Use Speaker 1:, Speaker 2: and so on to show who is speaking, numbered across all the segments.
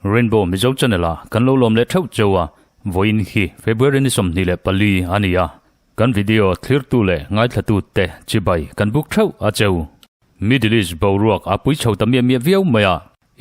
Speaker 1: Rainbow Mizo Channel ah kan lo lawm leh theuh cheu a, vawiin hi February ni 24 a ni a, kan video thlirtu leh ngaithlatu te chibai kan buk theuh a cheu. Middle East boruak a pui chho ta miah miah viau mai a,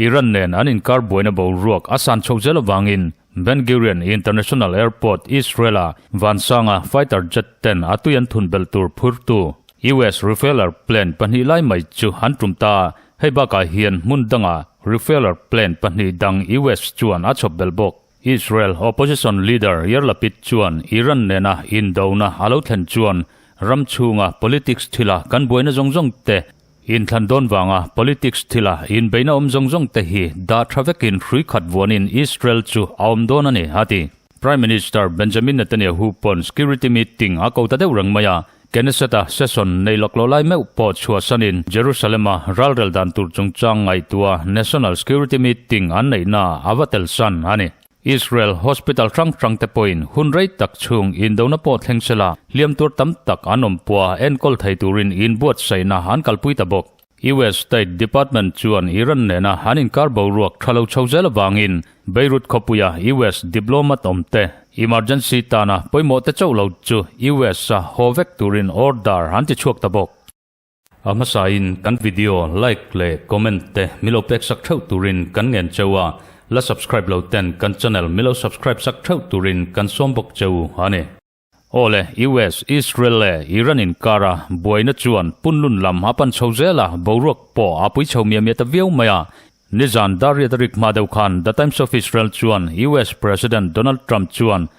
Speaker 1: Iran nen an inkar buaina boruak a san chho zel avangin Ben Gurion International Airport, Israel-a vansanga fighter jet ten a tui an thun belh tur phurtu US refueler plane pahnih lai mai chu an tum ta. Hei bakah hian hmun danga refueler plane pahnih dang US chuan a chhawp belh bawk. Israel opposition leader Yair Lapid chuan Iran nena indona a lo thlen chuan ram chhunga politics thila kan buaina zawng zawng te Inthlan dawn vanga politics thila inbeihna awm zawng zawng te hi dah tha vekin hrui khat vuanin Israel chu a awm dawn a ni, a ti. Prime Minister Benjamin Netanyahu pawn security meeting a ko ta deuh reng mai a, Knesset-a session nei lawk loh lai meuh pawh chhuahsanin Jerusalem-a ralrel dan tur chungchang ngaihtuah National Security Meeting an neihna a va tel san a ni. Israel hospital hrang hrang te pawhin hun rei tak chhung indona pawh thleng sela, hliam tur tam tak an awm pua enkawl thei turin inbuatsaihna an kalpui ta bawk. US State Department chuan Iran nena an inkar boruak tha lo chho zel avangin Beirut khawpuia US diplomat awm te emergency tana pawimawh te chauh lo chu US-a haw vek turin order an ti chhuak ta bawk. A hmasain kan video like leh comment te milo pek sak theuh turin kan ngen cheu a, la subscribe lo ten kan channel milo subscribe sak theuh turin kan sawm bawk cheu a ni. Aw le, US, Israel leh Iran inkara buaina chuan punlun lam a pan chho zel a, boruak pawh a pui chho miah miah ta viau mai a. Nizan Dariat a rik hma deuh khan The Times of Israel chuan US President Donald Trump chuan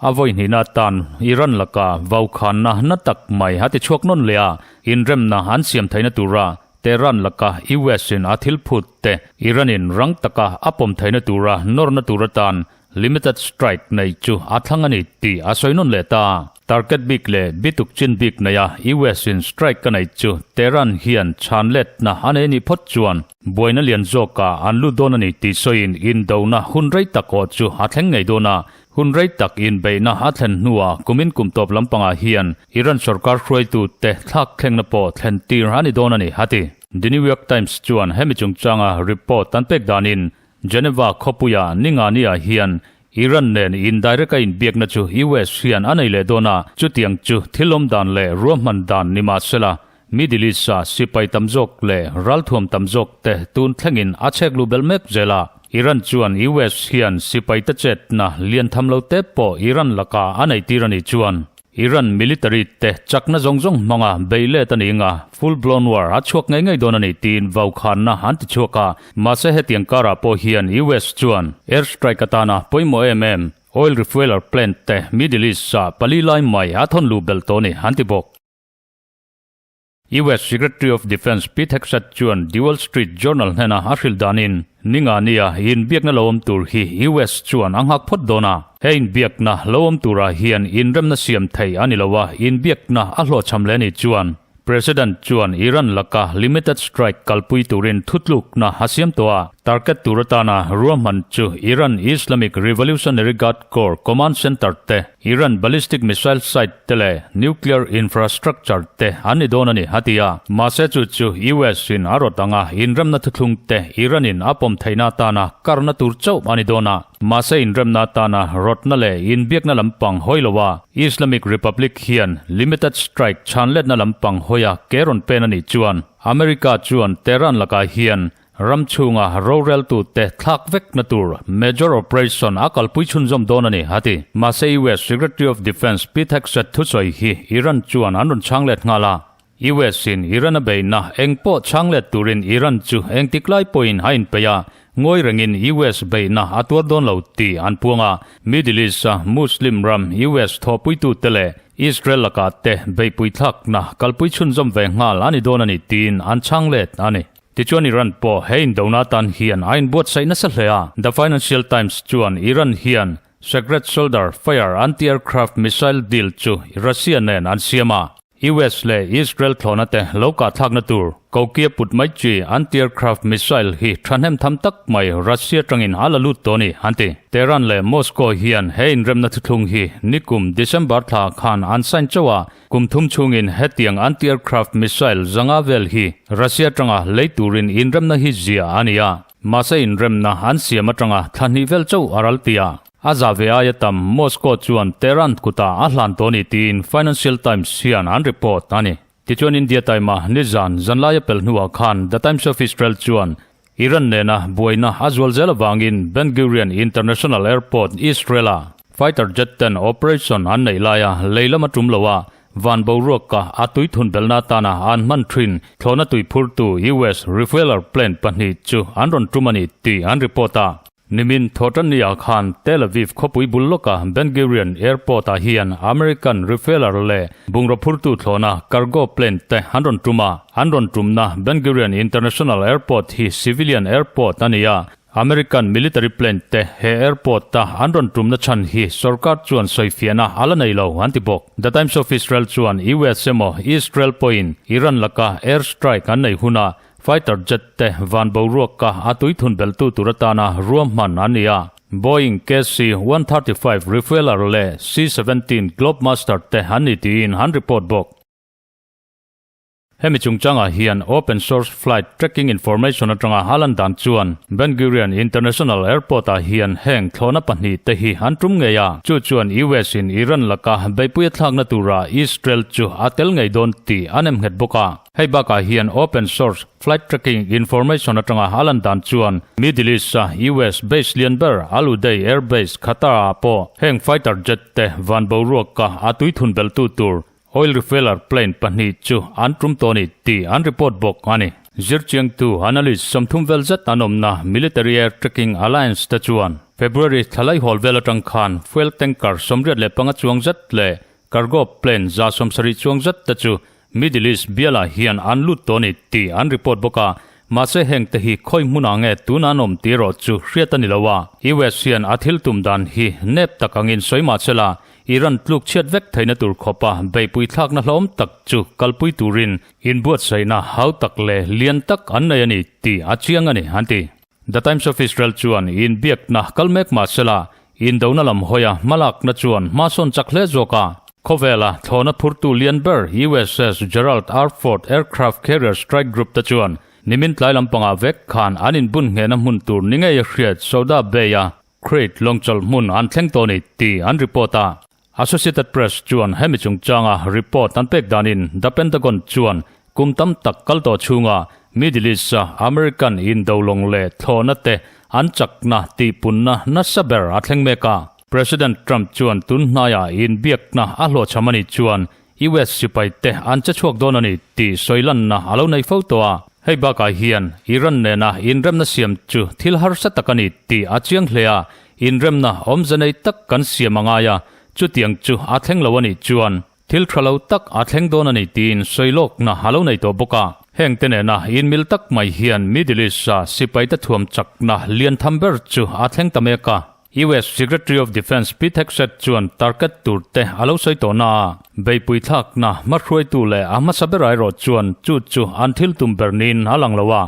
Speaker 1: A vawi hnihna atan Iran laka vaukhanna na tak mai a ti chhuak nawn leh a, inremna an siam theihna tura Tehran laka US in a thil phut te Iran in rang taka a pawm theihna tura nawrna tur atan limited strike nei chu a thlang a ni tih a sawi nawn leh ta. Target bik leh bituk chin bik neia US in strike a neih chu Tehran hian chhan letna a nei nih phawt chuan buaina lian zawkah an lut dawn a ni tih sawiin indona hun rei tak awh chu a thleng ngei dawn a, Hun rei tak inbeihna a thlen hnuah kumin kum tawp lampangah hian Iran sorkar hruaitute thlak thlengna pawh thlen tir a ni dawn a ni, a ti. The New York Times chuan hemi chungchanga report an pek danin Geneva khawpuia Ningani-ah hian Iran nen indirect a inbiakna chu US hian a nei leh dawn a, chutiang chu thil awm dan leh ruahman dan ni mahsela Middle East-a sipai tam zawk leh ralthuam tam zawk te tun thlengin a chhek luh belh mek zel a. Iran chuan US hian sipai te chetna lian tham lo te pawh Iran lakah a nei tir a nih chuan Iran military te chakna zawng zawng hmanga bei let a ni anga full blown war a chhuak ngei ngei dawn a ni tiin vaukhanna an ti chhuak a. Mahse hetiang karah pawh hian US chuan air strike atana pawimawh em em oil refueler plant te Middle East-ah pali lai mai a thawn luh belh tawh a ni an ti bawk. US Secretary of Defense Pete Hegseth chuan The Wall Street Journal hnena a hrilh danin, Ninga nia inbiakna lo awm tur hi US chuan a nghak phawt dawn a. He inbiakna lo awm turah hian inremna siam thei a ni lo a, inbiakna a hlawhchham leh ni chuan President chuan Iran laka limited strike kalpui turin thutlukna a siam tawh a. Target tur atana ruahman chu Iran Islamic Revolutionary Guard Corps Command Center te, Iran ballistic missile site te leh nuclear infrastructure te an ni dawn a ni, a ti a. Mahse chu chu US in a rawt anga inremna thuthlung te Iran in a pawm theihna atana karna tur chauh a ni dawn a. Mahse inremna atana rawtna leh inbiakna lampang hawi lo a, Islamic Republic hian limited strike chhanletna lampang hawia ke rawn pen a nih chuan America chuan Tehran lakah hian Ram chhunga roreltute thlak vekna tur major operation a kalpui chhunzawm dawn a ni, a ti. Mahse US Secretary of Defence Pete Hegseth thusawi hi Iran chuan an rawn chhang let nghal a. US in Iran a beihna eng pawh chhang let turin Iran chu engtik lai pawhin a inpeih a, ngawi rengin US beihna a tuar dawn lo tih an puang a. Middle East-a Muslim ram US thawhpuitute leh Israel lakah te beihpui thlakna kalpui chhunzawm ve nghal a ni dawn a ni tiin an chhang let a ni. Tichuan Iran pawh he indona atan hian a inbuatsaih nasa hle a, The Financial Times chuan Iran hian Sacred Shoulder Fire anti-aircraft missile deal chu Russia nen an siam a. US leh Israel thlawhna te lo kah thlakna tur Kokia put mai chi anti-aircraft missile hi thahnem tham tak mai Russia tangin a la lut tawh a ni, an ti. Tehran leh Moscow hian he inremna thuthlung hi nikum December thla khan an sign chauh a, kum thum chhungin hetiang anti-aircraft missile zanga vel hi Russia tanga lei turin inremna hi zia a ni a. Mahse inremna an siam atanga thla hnih vel chauh a ral ti a. A za ve aia tam Moscow chuan Tehran kutah a hlan tawh a ni tiin Financial Times hian an report a ni. Tichuan India Time-a nizan zanlaia pel hnuah khan The Times of Israel chuan Iran nena buaina a zual zel avangin Ben Gurion International Airport, Israel-a fighter jet ten operation an neih laia lei lam a tum lo a, van boruaka a tui thun belna atana an hman thin thlawhna tui phurtu US refueler plane pahnih chu an rawn tum a ni tih an report a. Nimin Thawhtanni-ah khan Tel Aviv khawpui bul lawka Ben Gurion Airport-ah hian American refueler leh bungraw phurtu thlawhna cargo plane te an rawn tum a. An rawn tumna Ben Gurion International Airport hi civilian airport a ni a. American military plane te he airport-a an rawn tumna chhan hi sorkar chuan sawifiahna a la nei lo an ti bawk. The Times of Israel chuan US emaw Israel pawhin Iran laka air strike an nei hunah Fighter jet te van boruaka a tui thun belhtu tur atana ruahman an ni a. Boeing KC-135 Refueler leh C-17 Globemaster te an ni tiin an report bawk. Hemi chungchangah hian open source flight tracking information atanga a lan dan chuan Ben Gurion International Airport-ah hian heng thlawhna pahnih te hi an tum ngei a. Chu chuan US in Iran laka beihpui a thlakna turah Israel chu a tel ngei dawn tih a nemnghet bawk a. Hei bakah hian open source flight tracking information atanga a lan dan chuan Middle East-a US base lian ber Al Udeid Air Base, Qatar-ah pawh heng fighter jet te van boruaka a tui thun belhtu tur oil refueler plane pahnih chu an tum tawh a ni tih an report bawk a ni. Zirchiangtu analyst 30 vel zet an awmna Military Air Tracking Alliance te chuan February thlalai hawl vel atang khan fuel tanker 85 chuang zet leh cargo plane 170 chuang zet te chu Middle East bialah hian an lut tawh a ni tih an report bawk a, mahse heng te hi khawi hmunah nge tuna an awm tih erawh chu hriat a ni lo a. US hian a thil tum dan hi nep tak angin sawi mah se la, Iran tluk chhiat vek theihna tur khawpa beihpui thlakna hlawm tak chu kalpui turin inbuatsaihna hau tak leh lian tak an nei a ni tih a chiang a ni, an ti. The Times of Israel chuan inbiakna kal mek mah sela, indona lam hawia hmalakna chuan hma sawn chak hle zawk a. Khawvela thlawhna phurtu lian ber USS Gerald R. Ford Aircraft Carrier Strike Group te chuan nimin tlai lampangah vek khan an inbun nghehna hmun tur ni ngei a hriat Souda Bay-a Crete lawngchawlh hmun an thleng tawh a ni tih an report a. Associated Press chuan hemi chungchanga report an pek danin The Pentagon chuan kum tam tak kal tawh chhunga Middle East-a American indolawng leh thlawhna te an chakna tihpunna nasa ber a thleng mek a. President Trump chuan tun hnaiah inbiakna a hlawhchham a nih chuan US sipai te an che chhuak dawn a ni tih sawi lanna a lo nei fo tawh a. Hei bakah hian Iran nena inremna siam chu thil harsa tak a ni tih a chiang hle a, inremna awmze nei tak kan siam a ngai a, chutiang chu a thleng lo a nih chuan thil tha lo tak a thleng dawn a ni tiin sawi lawkna a lo nei tawh bawk a. Heng te nena inmil tak mai hian Middle East-a sipaite thuam chakna lian tham ber chu a thleng ta mek a. US Secretary of Defence Pete Hegseth chuan target tur te a lo sawi tawh na a, beihpui thlakna hmahruaitu leh a hmasa ber erawh chuan chu chu an thil tum ber niin a lang lo a.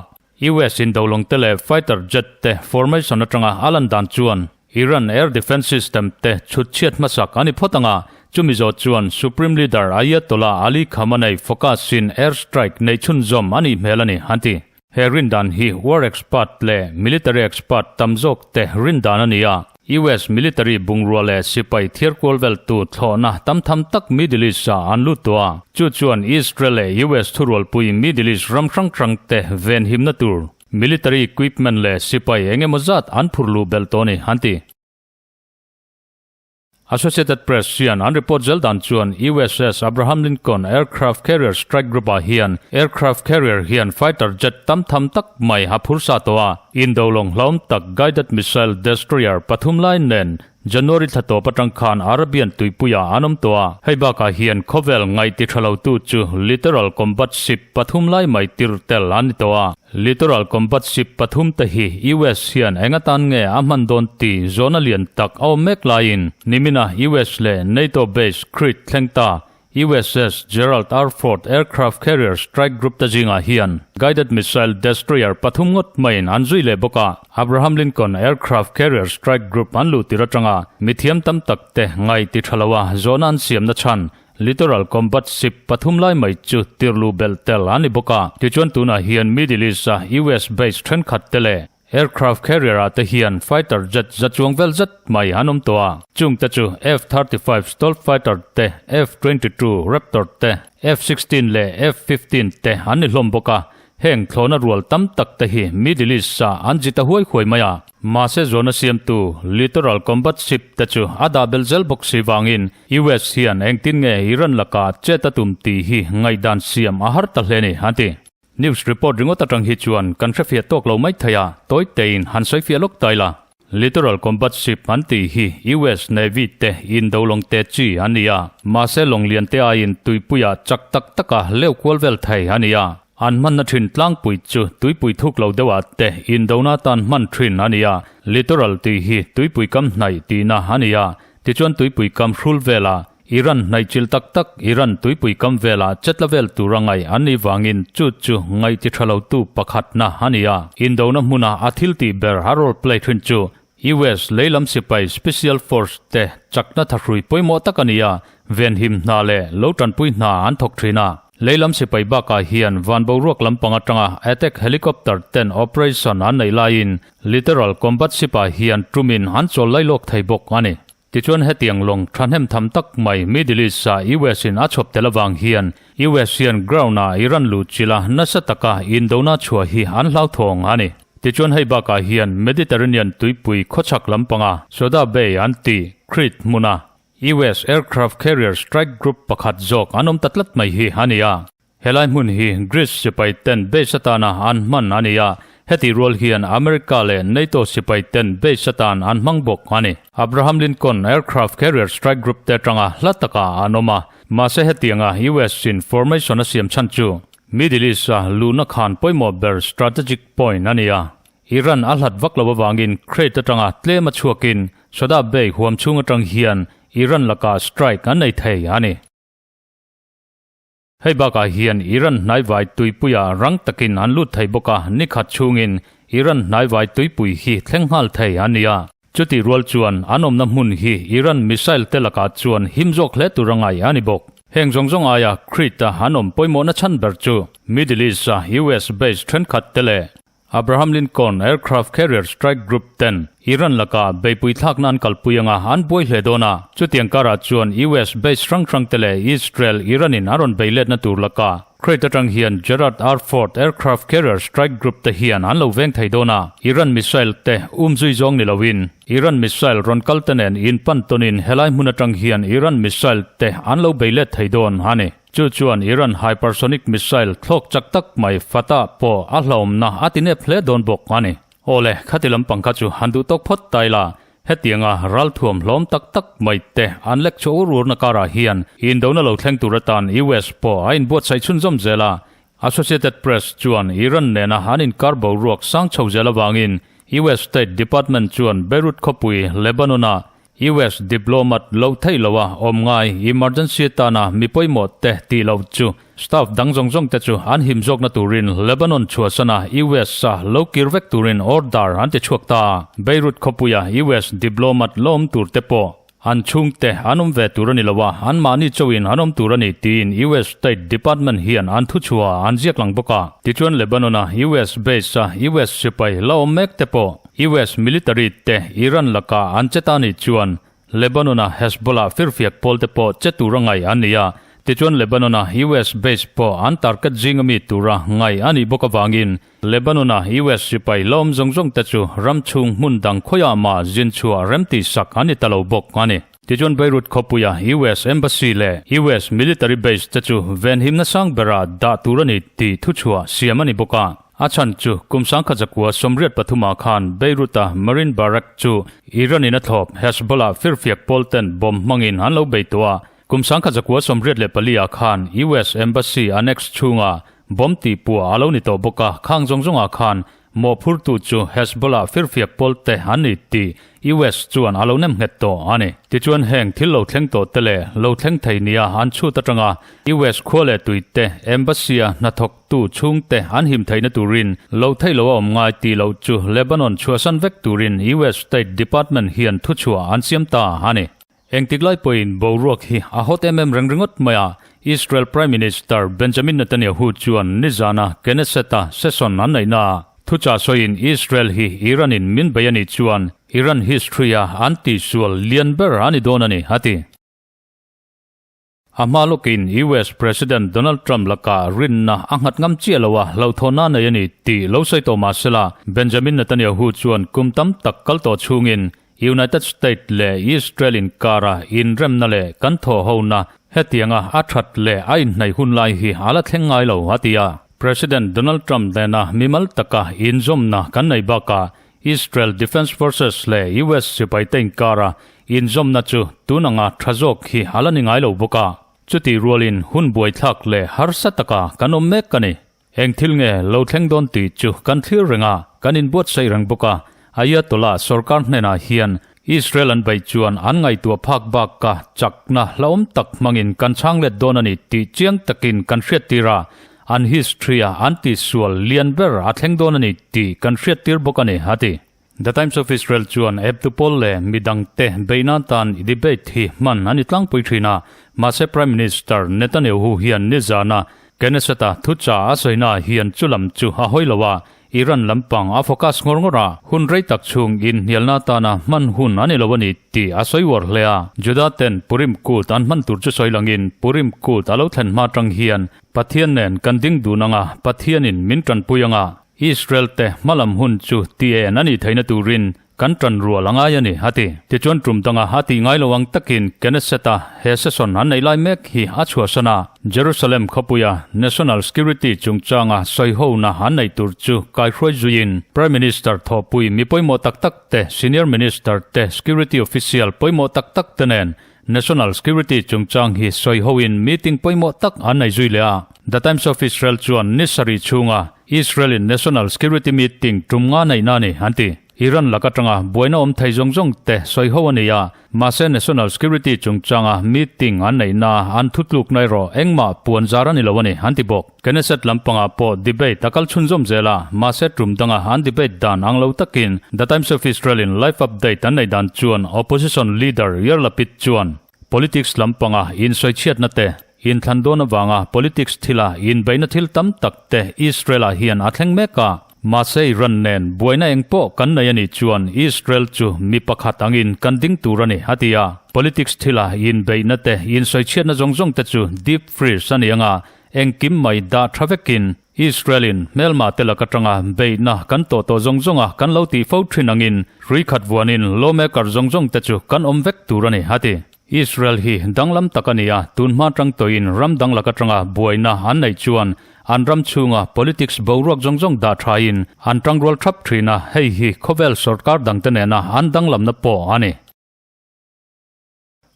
Speaker 1: US indolawng te leh fighter jet te formation atanga a lan dan chuan Iran air defence system te chhut chhiat hmasak a ni phawt ang a, chumi zawh chuan Supreme Leader Ayatollah Ali Khamenei focus in air strike neih chhunzawm a nih hmel a ni, an ti. He rindan hi war expert leh military expert tam zawk te rindan a ni a. US military bungrua leh sipai thiarkual veltu thlawhna tam tham tak Middle East-ah an lut tawh a. Chu chuan Israel leh US thurualpui Middle East ram hrang hrang te venhimna tur military equipment leh sipai eng emaw zat an phur luh belh tawh a ni, an ti. Associated Press hian an report zel dan chuan USS Abraham Lincoln Aircraft Carrier Strike Group-ah hian aircraft carrier hian fighter jet tam tham tak mai a phur sa tawh a, indo lawng hlauhawm tak guided missile destroyer pathum lai nen January thla tawp atang khan Arabian tuipuiah an awm tawh a. Hei bakah hian khawvel ngaih ti tha lotu chu littoral combat ship pathum lai mai tir tel an ni tawh a. Littoral Combat Ship pathum te hi US hian eng atan nge a hman dawn tih zawhna lian tak a awm mek laiin nimina US leh NATO base Crete thleng ta. USS Gerald R. Ford aircraft carrier strike group te zingah hian guided missile destroyer pathum ngawt maiin an zui leh bawk a. Abraham Lincoln aircraft carrier strike group an luh tir atanga mithiam tam tak te ngai ti tha lo a zawhna an siamna chhan littoral combat ship pathum lai mai chu tirlu belh tel a ni bawk a. Tichuan tunah hian Middle East-a US base thenkhat te leh Aircraft carrier ah te hian fighter jet za chuang vel zet mai an awm tawh a, chung te chu F-35 Stealth fighter te, F-22 Raptor te, F-16 leh F-15 te an ni hlawm bawk a, heng thlawhna rual tam tak te hi Middle East ah an ji ta huai huai mai a. Mahse zawhna siamtu Littoral Combat Ship te chu a dah belh zel bawk si vangin US hian engtin nge Iran lakah chet a tum tih hi ngaihdan siam a har ta hle ni, an ti. News report ringawt atang hi chuan kan hrefiah tawk lo mai thei a, tawi tein han sawifiah lawk ta ila. Littoral Combat Ship an tih hi US Navy te indo lawng te chi an ni a, mahse lawng lian te aiin tuipuiah chak tak taka leu kual vel thei a ni a. An hmanna thin tlangpui chu tuipui thuk lo deuhah te indona atan hman thin a ni a, littoral tih hi tuipui kam hnaih tihna a ni a, tichuan tuipui kam hrul velah Iran hnaihchilh tak tak Iran tuipui kam velah chetla vel tura ngaih an nih vangin chu chu ngaih ti tha lotu pakhatna a ni a. Indona hmuna a thil tih ber a role play thin chu US leilam sipai Special Force te chakna thahrui pawimawh tak a ni a, venhim hna leh lo tanpui hna an thawk thin a. Leilam sipai bakah hian van boruak lampang atanga attack helicopter ten operation an neih laiin littoral combat ship ah hian tumin an chawl lailawk thei bawk a ni. Tichuan hetiang lawng thahnem tham tak mai Middle East-a US in a chhawp tel avang hian US hian ground-ah Iran luh chila nasa taka indona chhuah hi an hlauthawng a ni. Tichuan hei bakah hian Mediterranean tuipui khawchhak lampanga Souda Bay an tih Crete hmuna US aircraft carrier strike group pakhat zawk an awm ta tlat mai hi a ni a. Helai hmun hi Greece sipai ten base atana an hman a ni a, heti rual hian America leh NATO sipai ten base atan an hmang bawk a ni. Abraham Lincoln Aircraft Carrier Strike Group te atanga hla takah an awm a, mahse hetianga US in formation a siam chhan chu Middle East-a luhna khan pawimawh ber strategic point a ni a. Iran a hlat vak lo avangin Crete atanga tlem a chhuakin Souda Bay huam chhung atang hian Iran lakah strike an nei thei a ni. Hei bakah hian Iran hnaivai tuipuiah rang takin an lut thei bawk a, nikhat chhungin Iran hnaivai tuipui hi thleng nghal thei a ni a. Chutih rual chuan an awmna hmun hi Iran missile te lakah chuan him zawk hle tur a ngai a ni bawk. Heng zawng zawng aia Crete-a an awm pawimawhna chhan ber chu Middle East-a US base thenkhat te leh Abraham Lincoln Aircraft Carrier Strike Group ten Iran lakah beipui thlakna an kalpui anga an buai hle dawn a, chutiang karah chuan US base hrang hrang te leh Israel Iran in a rawn bei letna tur lakah Crete atang hian Gerald R. Ford Aircraft Carrier Strike Group te hian an lo veng thei dawn a, Iran missile te um zui zawng ni loin Iran missile rawn kal te nen inpan tawnin helai hmun atang hian Iran missile te an lo bei let thei dawn a ni. Chu chuan Iran hypersonic missile thlawk chak tak mai Fatah pawh a hlauhawmna a ti nep hle dawn bawk a ni. Awle, khati lampang kha chu han duh tawk phawt ta ila, hetianga ralthuam hlawm tak tak mai te an lek chhuah ur urna karah hian indona lo thleng tur atan US pawh a inbuatsaih chhunzawm zel a. Associated Press chuan Iran nena an inkar boruak sang chho zel avangin US State Department chuan Beirut khawpui Lebanon-ah US diplomat lo theih lo a awm ngai emergency atana mi pawimawh te tih loh chu staff dang zawng zawng te chu an him zawkna turin Lebanon chhuahsana US a lo kir vek turin order an ti chhuak ta. Beirut khawpuia US diplomat la awm tur te pawh an chhungte an awm ve tur a ni lo a, anmahni chauhin an awm tur a ni tiin US State Department hian an thuchhuah an ziak lang bawk a. Tichuan Lebanon-a US base a US sipai la awm mek te pawh US military te Iran lakah an che ta nih chuan Lebanon-a Hezbollah firfiak pawl te pawh che tura ngaih an ni a, tichuan Lebanon-a US base pawh an target zinga mi tura ngaih a nih bawk avangin Lebanon-a US sipai la awm zawng zawng te chu ram chhung hmun dang khawiah mah zin chhuah remti sak an ni ta lo bawk a ni. Tichuan Beirut khawpuia US Embassy leh US military base te chu venhimna sang berah dah tur a ni tih thuchhuah siam a ni bawk a. A chhan chu kum sangkhat zakua 83 ah khan Beirut-a Marine Barrack chu Iran-in a thlawp Hezbollah firfiak pawl ten bomb hmangin an lo bei tawh a. Kum 1984 ah khan US Embassy annex chhunga bomb tih puah a lo ni tawh bawk a, khang zawng zawngah khan. Mawhphurtu chu Hezbollah firfiak pawlte an ni tih US chuan a lo nem nghet tawh a ni. Tichuan heng thil lo thleng tawh te leh lo thleng thei nia an chhut atanga US khua leh tuite embassy-a hnathawktu chhungte an him theihna turin lo theih lo a awm ngai tih loh chu Lebanon chhuahsan vek turin US State Department hian thuchhuah an siam ta a ni. Engtik lai pawhin boruak hi a hot em em reng ringawt mai a, Israel Prime Minister Benjamin Netanyahu chuan nizana Knesset-a session an neihnaah thuchah sawiin Israel hi Iran-in min bei a nih chuan Iran history-a an tihsual lian ber a ni dawn a ni, a ti. A hma lawkin US President Donald Trump lakah rinna a nghat ngam chiah lo a, hlauhthawnna a nei a ni tih lo sawi tawh mah sela, Benjamin Netanyahu chuan kum tam tak kal tawh chhungin United State leh Israel inkara inremna leh kan thawhhona hetianga a that leh a inhnaih hun lai hi a la thleng ngai lo, a ti a. President Donald Trump nena mimal taka inzawmna kan nei bakah Israel Defense Forces leh US sipaite inkara inzawmna chu tun anga tha zawk hi a la ni ngai lo bawk a. Chutih rualin hun buaithlak leh harsa taka kan awm mek a ni. Eng thil nge lo thleng dawn tih chu kan thlir reng a, kan inbuatsaih reng bawk a. Ayatollah sorkar hnenah hian Israel an beih chuan an ngaihtuah phak bak ka chakna hlauhawm tak hmangin kan chhang let dawn a ni tih chiang takin kan hriattir a, an history-a an tihsual lian ber a thleng dawn a ni tih kan hriattir bawk a ni, a ti. The Times of Israel chuan eptu pawl leh midangte beihna tan debate hi hman a ni tlangpui thin a, mahse Prime Minister Netanyahu hian nizana Knesset-a thuchah a sawinaah hian chulam chu a hawi lo a, Iran lampang a focus ngawr ngawr a, hun rei tak chhung inhnialna atana hman hun a ni lo a ni tih a sawi uar hle a. Juda ten Purim Kut an hman tur chu sawi langin Purim Kut a lo thlen hma tang hian Pathian nen kan ding dun ang a, Pathianin min tanpui ang a, Israel te hmalam hun chu ti en a nih theihna turin kan tan rual a ngai a ni, a ti. Tichuan tum danga a tih ngai lo ang takin Knesset-a he session an nei lai mek hi a chhuahsan a, Jerusalem khawpuia National Security chungchanga sawihona an neih tur chu kaihruai zuiin Prime Minister thawhpui mi pawimawh tak tak te, Senior Minister te, Security Official pawimawh tak tak te nen National Security chungchang hi sawihoin meeting pawimawh tak an nei zui leh a. The Times of Israel chuan ni sarih chhunga Israel-in National Security meeting tum nga neihna a ni, an ti. Iran lak atanga buaina awm thei zawng zawng te sawiho a ni a, mahse National Security chungchanga meeting an neihna an thutlukna erawh engmah puan zar a ni lo a ni, an ti bawk. Knesset lampangah pawh debate a kal chhunzawm zel a, mahse tum danga an debate dan ang lo takin The Times of Israel-in live update an neih dan chuan opposition leader Yair Lapid chuan politics lampanga insawichhiatna te, inthlan dawn avanga politics thila inbeihna thil tam tak te Israel-ah hian a thleng mek a. Mahse Iran nen buaina eng pawh kan nei a nih chuan Israel chu mi pakhat angin kan ding tur a ni, a ti a. Politics thila inbeihna te, insawichhiatna zawng zawng te chu deep freeze a ni ang a, Engkim mai dah tha vekin Israel-in hmelma te lak atanga beihna kan tawh tawh zawng zawnga kan lo tih fo thin angin hrui khat vuanin lawmaker zawng zawng te chu kan awm vek tur a ni, a ti. Israel hi danglam tak a ni a, tun hma tang tawhin ram dang lak atanga buaina an neih chuan an ram chhunga politics boruak zawng zawng dah thain an tangrual thap thin a, hei hi khawvel sorkar dangte nena an danglamna pawh a ni.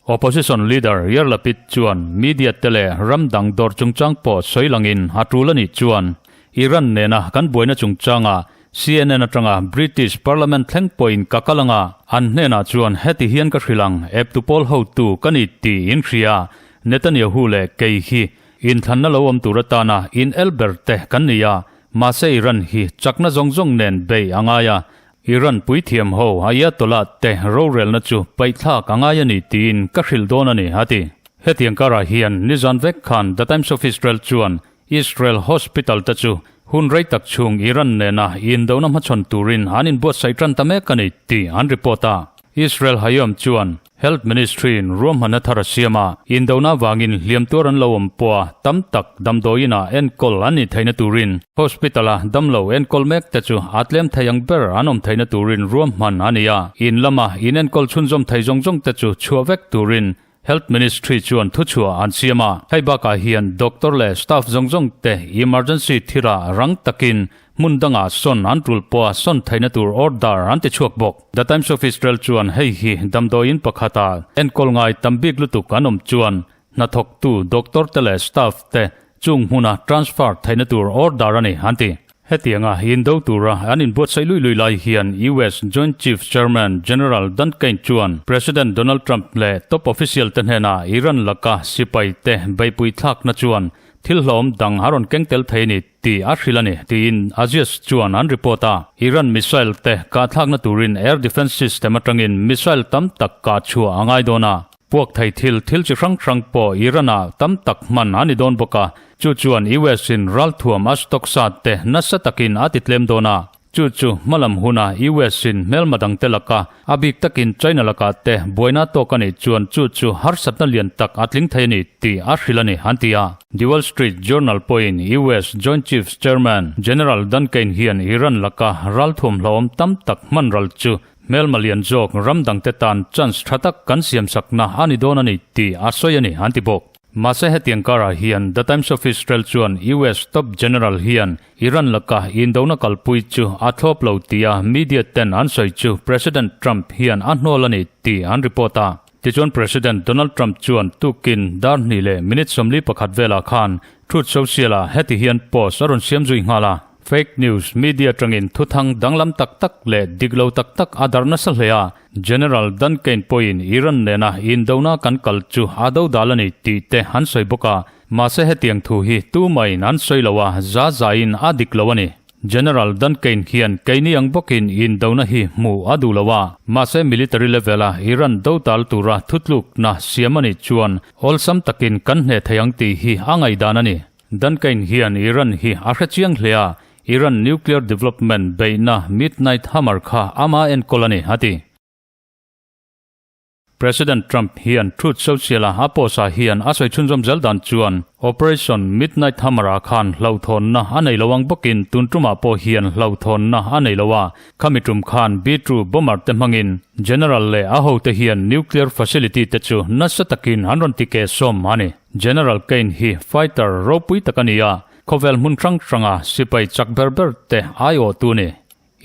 Speaker 1: Opposition leader Yair Lapid chuan media te leh ram dang dawr chungchang pawh sawi langin a tul a nih chuan Iran nena kan buaina chungchangah CNN atanga British Parliament thleng pawhin ka kal anga an hnenah chuan heti hian ka hrilh ang eptu pawl hotu ka ni tih in hria Netanyahu leh kei hi inthlanna lo awm tur atana in el ber te kan ni a mahse Iran hi chakna zawng zawng nen bei a ngai a Iran puithiam ho Ayatollah te rorelna chu paihthlak a ngai a ni tiin ka hrilh dawn a ni, a ti. Hetiang karah hian nizan vek khan The Times of Israel chuan Israel hospital te chu hun rei tak chhung Iran nena indona hmachhawn turin an inbuatsaih tan ta mek a ni tih an report a. Israel Hayom chuan Health Ministry-in ruahmanna thar a siam a, indona vangin hliam tuar an lo awm pawh a tam tak damdawiinah enkawl an nih theihna turin hospital-a damlo enkawl mek te chu a tlem thei ang ber an awm theihna turin ruahman a ni a, in lama inenkawl chhunzawm thei zawng zawng te chu chhuah vek turin Health Ministry chuan thuchhuah an siam a. Hei bakah hian doctor leh staff zawng zawng te emergency thila rang takin Hmun dangah sawn an tul pawha sawn theihna tur order an ti chhuak bawk. The Times of Israel chuan hei hi damdawiin pakhata enkawl ngai tam bik lutuk an awm chuan hnathawktu doctor te leh staff te chung hmuna transfer theihna tur order a ni an ti. Hetianga indo tura an inbuatsaih luih luih lai hian US Joint Chiefs Chairman General Dan Caine chuan President Donald Trump leh top official te hnenah Iran laka sipai te beihpui thlakna chuan thil hlawm dang a rawn keng tel thei a ni tih a hrilh a ni tiin Axios chuan an report a. Iran missile te kahthlakna turin air defence system atangin missile tam tak kah chhuah a ngai dawn a. Puak thei thil, thil chi hrang hrang pawh Iran-ah tam tak hman a ni dawn bawk a, chu chuan US-in ralthuam a stock sat te nasa takin a ti tlem dawn a. Chu chu hmalam huna US-in hmelma dangte laka, a bik takin China lakah te buaina tawk a nih chuan chu chu harsatna lian tak a tling thei a ni tih a hrilh a ni, an ti a. The Wall Street Journal pawhin US Joint Chiefs Chairman General Dan Caine hian Iran laka ralthuam hlauhawm tam tak hman ral chu Hmelma lian zawk ram dangte tan chance tha tak kan siamsakna a ni dawn a ni tih a sawi a ni, an ti bawk. Mahse hetiang karah hian The Times of Israel chuan US top general hian Iran laka indona kalpui chu a thlawp lo tia media ten an sawi chu President Trump hian a hnawl a ni tih an report a. Tichuan President Donald Trump chuan tukin dar hnih leh minute 41 velah khan Truth Social-ah heti hian post a rawn siam zui nghal a. Fake news media atangin thuthang danglam tak tak leh dik lo tak tak a darh nasa hle a, General Dan Caine pawhin Iran nena indona kan kal chu a do dal a ni tih te an sawi bawk a, mahse hetiang thu hi tumahin an sawi lo a, za zain a dik lo a ni. General Dan Caine hian keini ang bawkin indona hi hmuh a duh lo a, mahse military level a Iran do dal tura thutlukna siam a nih chuan awlsam takin kan hneh thei ang tih hi a ngaihdan a ni. Dan Caine hian Iran hi a hre chiang hle a, Iran nuclear development beihna Midnight Hammer kha ama enkawl a ni, a ti. President Trump hian Truth Social-a a post-ah hian a sawi chhunzawm zel dan chuan Operation Midnight Hammer-ah khan hlauhthawnna a nei lo ang bawkin tun tumah pawh hian hlauhthawnna a nei lo a, khami tum khan B-2 bomber te hmangin General leh a hote hian nuclear facility te chu nasa takin an rawn ti keh sawm a ni. General Caine hi fighter ropui tak a ni a, khawvel hmun hrang hranga sipai chak ber ber te aiawhtu a ni.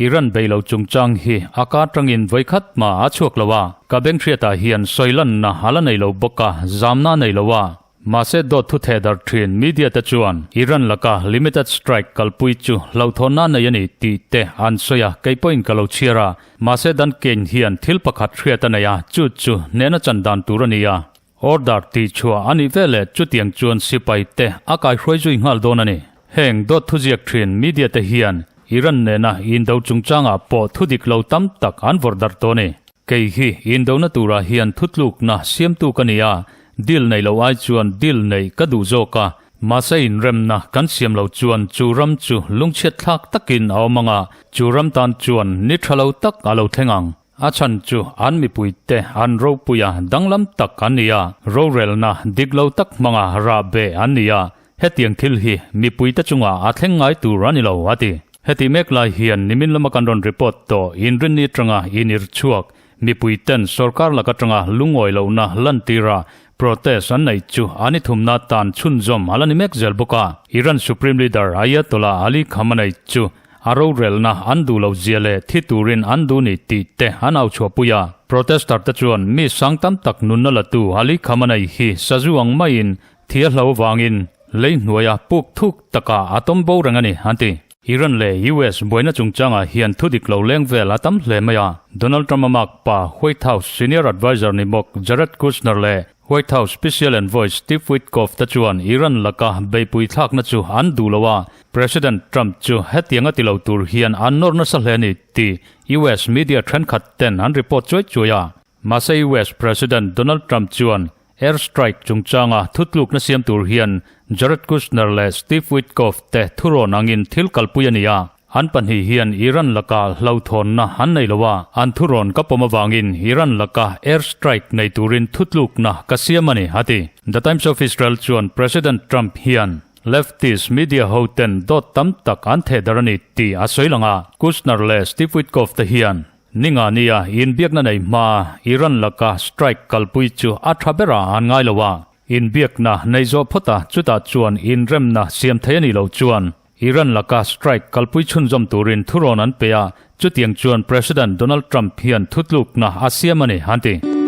Speaker 1: Iran bei lo chungchang hi a ka atangin vawikhat hma a chhuak lo a, ka beng hriatah hian sawi lanna a la nei lo bawk a, zamna a nei lo a. Mahse dawt thu theh dar thin media te chuan Iran laka limited strike kalpui chu hlauhthawnna a nei a ni tih te an sawi a, kei pawhin ka lo chhiar a. Mahse Dan Caine hian thil pakhat hriat a nei a, chu chu hnehna chan dan tur a ni a. Order tih chhuah a nih veleh chutiang chuan sipai te a kaihruai zui nghal dawn a ni. Heng dawt thuziak thin media te hian Iran nena indo chungchangah pawh thu dik lo tam tak an vawrh darh tawh a ni. Kei hi indona turah hian thutlukna siamtu ka ni a, deal nei lo ai chuan deal neih ka duh zawk a, mahse inremna kan siam lo chuan chu ram chu lungchhiat thlak takin a awm ang a, chu ram tan chuan ni tha lo tak a lo thleng ang. A chhan chu an mipuite an ropui a, danglam tak an ni a, rorelna dik lo tak hmanga rah beh an ni a, hetiang thil hi mipuite chungah a thleng ngai tur a ni lo, a ti. Heti mek lai hian nimin lama kan rawn report tawh inrinni atanga inir chhuak mipuiten sorkar lak atanga lungawi lohna lantira protest an neih chu an i thumna tan chhunzawm a la ni mek zel bawk a. Iran Supreme Leader Ayatollah Ali Khamenei chu A rorelna an duh lo zia leh thi turin an duh ni tih te an au chhuahpui a. Protester te chuan mi sang tam tak nunna latu Ali Khamenei hi sazu ang maiin thi a hlo avangin lei hnuaia puk thuk takah a tawm bo reng a ni, an ti. Iran leh US buaina chungchangah hian thu dik lo leng vel a tam hle mai a. Donald Trump-a mak pa White House senior adviser ni bawk Jared Kushner leh White House Special Envoy Steve Witkoff te chuan Iran laka beihpui thlakna chu an duh lo a, President Trump chu hetiang a ti lo tur hian an nawr nasa hle a ni tih US media thenkhat ten an report chuai chuai a. Mahse US President Donald Trump chuan air strike chungchanga thutlukna siam tur hian Jared Kushner leh Steve Witkoff te thurawn angin thil kalpui a ni a. An pahnih hian Iran laka hlauhthawnna an nei lo a, an thurawn ka pawm avangin Iran laka air strike nei turin thutlukna ka siam a ni, a ti. The Times of Israel chuan President Trump hian Leftist media ho ten dawt tam tak an theh dar a ni tih a sawi lang a, Kushner leh Steve Witkoff te hian ninga nia inbiakna nei hma Iran laka strike kalpui chu a tha berah an ngai lo a, inbiakna nei zawh phawt a chutah chuan inremna siam thei a nih loh chuan Iran laka strike kalpui chhunzawm turin thurawn an pe a, chutiang chuan President Donald Trump hian thutlukna a siam a ni, an ti.